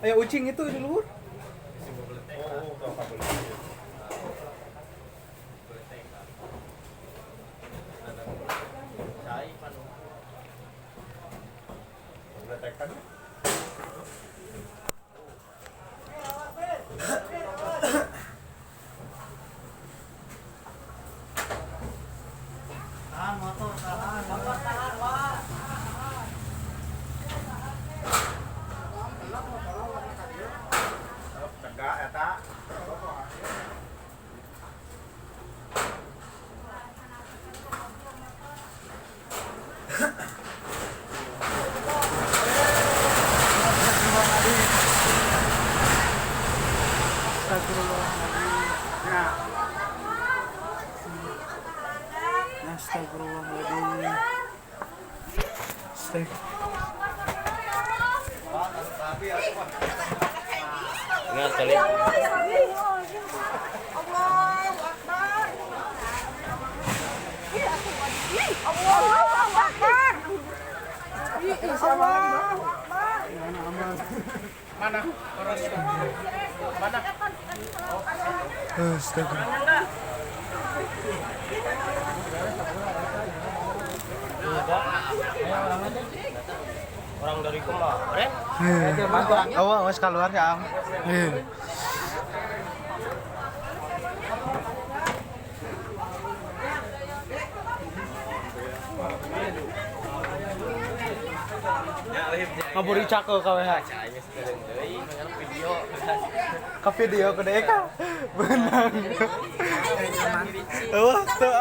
Aya ucing itu di luhur. Oh, udah kabel. Beletekan. Tahan motor, tahan. Motor tahan, Wak. Tegak eta. Astagfirullahaladzim. Ya. Astagfirullahaladzim. Astagfirullah. Ingat kali. Allahu Akbar. Allahu Akbar. Allahu Akbar. Mana? Mana? Astagfirullah. Orang dari kemarin. Oh, wes keluar ya, Am. Eh. Ngaburi cake KWH. Video. Ke video ke dek. Benang. Wah, tuh.